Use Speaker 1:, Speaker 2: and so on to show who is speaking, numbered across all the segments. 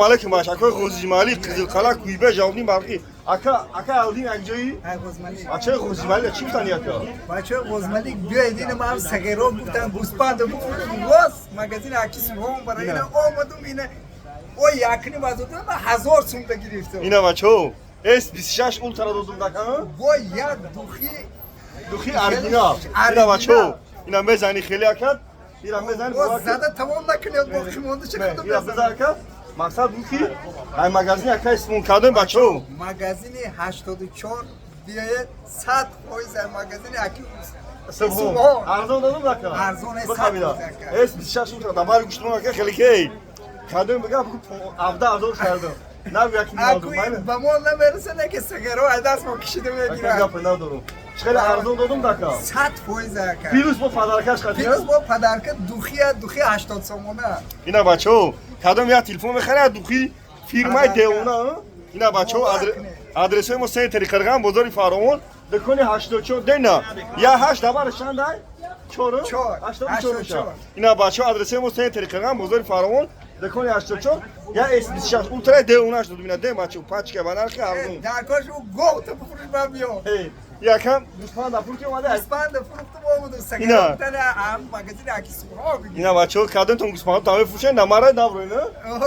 Speaker 1: Алейкум, бачакои Ғозималӣ, Қизилқала, Куйба, Ҷалолиддин Балхӣ. Ака, ака Алдин, якҷоӣ? Бачаи Ғозималӣ чӣ гуфтани, ака?
Speaker 2: Бачаҳои Ғозмалик, биёед, ина ман сағиро гуфтам, гӯспанда рост магазини аки Субҳон бара ина омадум, ина ой якним аз ман 1000 сумда гирифтам.
Speaker 1: Ина, бачао, S26 Ultra додум дака.
Speaker 2: Бо як духи.
Speaker 1: Духи оригинал. Ина, бачао, ина мезани хеле, ака. Ина мезани.
Speaker 2: Боз зада тамом накунед, боқӣ мондаша худам.
Speaker 1: Ина бизан, ака. Мақсад буд ки ай магазини ака истифода кардем, бачао.
Speaker 2: Магазини 84 биёед, 100% ай магазини аки
Speaker 1: Субҳон. Арзон додум, ака.
Speaker 2: Арзон аст,
Speaker 1: Бихабида.
Speaker 2: 100%, ака.
Speaker 1: S26 Ultra дабари гӯштумон, ака, хеле кей. Кардем, бигам, 17 000 кардам. Наб як
Speaker 2: Акуи ба мо намераса, не ки сағиро ай даст мо кишида мегирад.
Speaker 1: Гапа надорум. Хеле арзон додум дака.
Speaker 2: 100%, ака.
Speaker 1: Плюс бо подаркаш хати.
Speaker 2: Плюс бо подарка духия, духи 80 сомона.
Speaker 1: Ина, бачао, кадом як телефон мехарад, духи фирмаи Деона. Ина, бачао, адресҳои мо: центри Қирған, бозори Фаровон, дукони 84. Дена я ҳашт дабар чандай? Чор?
Speaker 2: Чор.
Speaker 1: 84 меша. Ина, бачао, адресҳои мо: центри Қирған, бозори Фаровон, дукони 84. Я S26 Ultra Деонаш додум. Ина дем, бачао, пачка ба нархи арзон.
Speaker 2: Дар кош ӯ говта бифурӯш, ба биё.
Speaker 1: Якам гӯспанда фурӯхти, омада.
Speaker 2: Гӯспанда фурӯхтум, омадум.
Speaker 1: Ина.
Speaker 2: Сагиротана ам магазини аки Субҳон.
Speaker 1: Ина, бачао, кадомтон гӯспандо там мефурӯшен, намара наброен,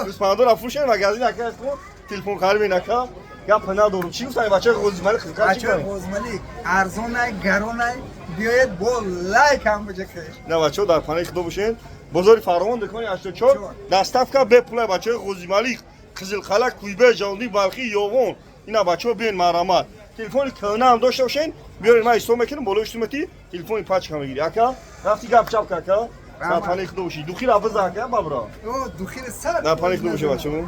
Speaker 1: гӯспандора фурӯшен, магазин ака астмо, телефон харибен, ака. Гап надорум. Чӣ гуфтани бачаи Ғозималӣ, хизмат чӣ?
Speaker 2: Бачаҳои Ғозмалик, арзонай, гаронай, биёед, бо лайк ҳам биҷахеш.
Speaker 1: На, бачао, дар панаи худо бошен. Бозори Фаровон, дукони 84, доставка бепула. Бачаҳои Ғозималӣ, Қизилқала, Куйба, Ҷалолиддин Балхӣ, Ёвон, ина, бачаҳо, биёен, марҳамат. Телефони кӯҳна ҳам дошта бошен, биёрен, ман ҳисоб мекунам, болои штумети телефони пачка мегири. Ака, рафти гап чап, ака, дар панаи худо бошӣ. Духира биза, ака, бабра.
Speaker 2: О, духири сад.
Speaker 1: Дар панаи худо бошӣ, бачао.